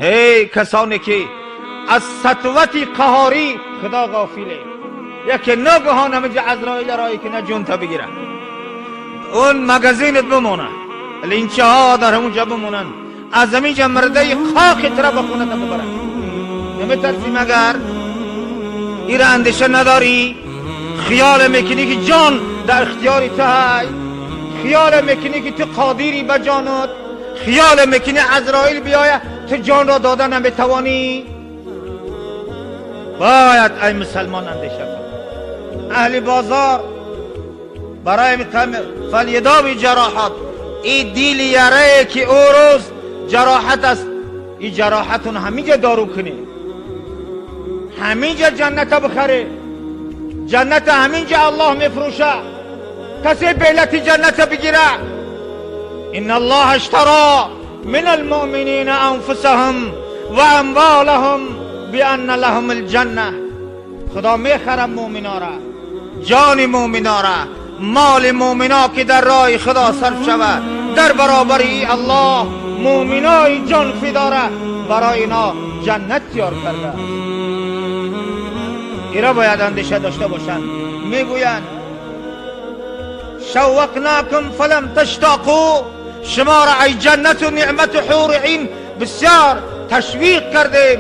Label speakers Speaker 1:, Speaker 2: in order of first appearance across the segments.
Speaker 1: Эй касоне ки аз сатвати қаҳорӣ худо ғофиле, яке ногаҳон ҳаминҷа Азроил рое ки на ҷон та бигира, он магазинат бимона, линчаҳо дар ҳамонҷа бимонанд, аз ҳаминҷа мурдаи хоки тура ба хоната бибаранд. Наметарсӣ магар? Ира андеша надорӣ? Хиёл мекунӣ ки ҷон дар ихтиёри ту ҳай? Хиёл мекунӣ ки ту қодирӣ ба ҷонат? Хиёл мекунӣ Азроил биёя, ту ҷонро дода наметавонӣ? Бояд ай мусалмон андеша кун. Аҳли бозор барои فلیداوی جراحات ای دیل یاره که او روز جراحت است، ای جراحتون همینجا دارو کنی، همینجا جنت بخره، جنت همینجا الله میفروشه. کسی بیلت جنت بگیره. ان الله اشترى من المؤمنین انفسهم و اموالهم بان لهم الجنه. خدا میخره مؤمنا را، جان مؤمنا را، مال مؤمنا که در راه خدا صرف شود. در برابر الله مؤمنای جان فدا برای اینا جنت تیار کرده. ایرا باید اندیشه داشته باشند. میگویند شوقناکم فلم تشتاقوا، شما را ای جنت و نعمت و حور عین بسیار تشویق کردیم،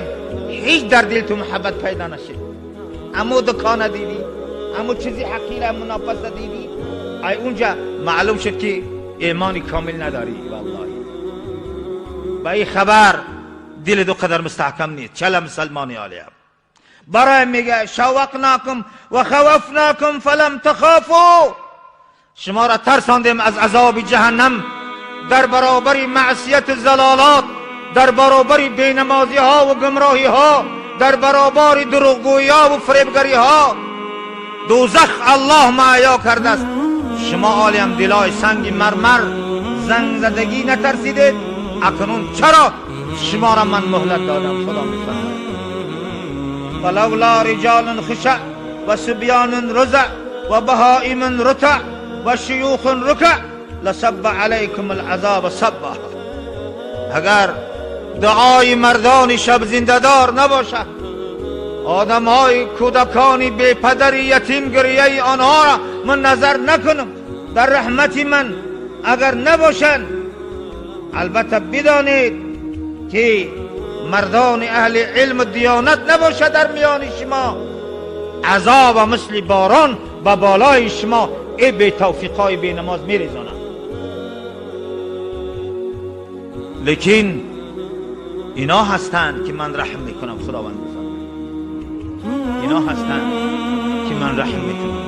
Speaker 1: هیچ در دل تو محبت پیدا نشد. امو دکان دیدی، امو چیزی حقیر منافسه دیدی، ای اونجا معلوم شد که ایمانی کامل نداری. والله با این خبر دل دو قدر مستحکم نیست. چلا مسلمانی عالیم برای میگه شوقناکم و خوفناکم فلم تخافوا، شما را ترساندیم از عذاب جهنم در برابر معصیت زلالات، در برابر بینمازی ها و گمراهی ها، در برابر دروغگویی ها و فریبگری ها. دوزخ الله معیا کرده است. شما عالیم دلای سنگ مرمر زنگ زدگی نترسیدید. اکنون چرا شما را من مهلت دادم؟ خدا میفرماید فلولا رجال خشع و صبیان رضع و بهائم رتع و شیوخ رکع لصب علیکم العذاب صبا. اگر دعای مردان شب زنده‌دار نباشد، آدم های کودکانی بی پدر یتیم گریه آنها را من نظر نکنم، در رحمت من اگر نباشند، البته بدانید که مردان اهل علم و دیانت نباشد در میان شما، عذاب مثل باران به بالای شما ای بی توفیقای بی نماز میریزانند. لیکن اینا هستند که من رحم میکنم. خداوند میفرماید اینا هستند که من رحم میکنم.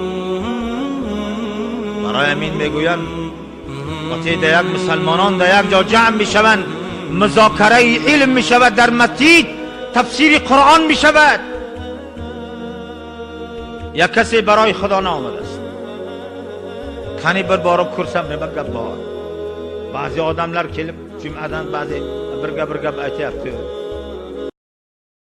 Speaker 1: برای همین میگویند وقتی در یک مسلمانان در یک جا جمع میشوند، مذاکره علم میشود، در مسجد تفسیر قرآن میشود، یک کسی برای خدا نآمده است. Qani bir borib ko'rsam, nima gap bor? Ba'zi odamlar kelib jumadan ba'zi bir gap bir gap aytyapti.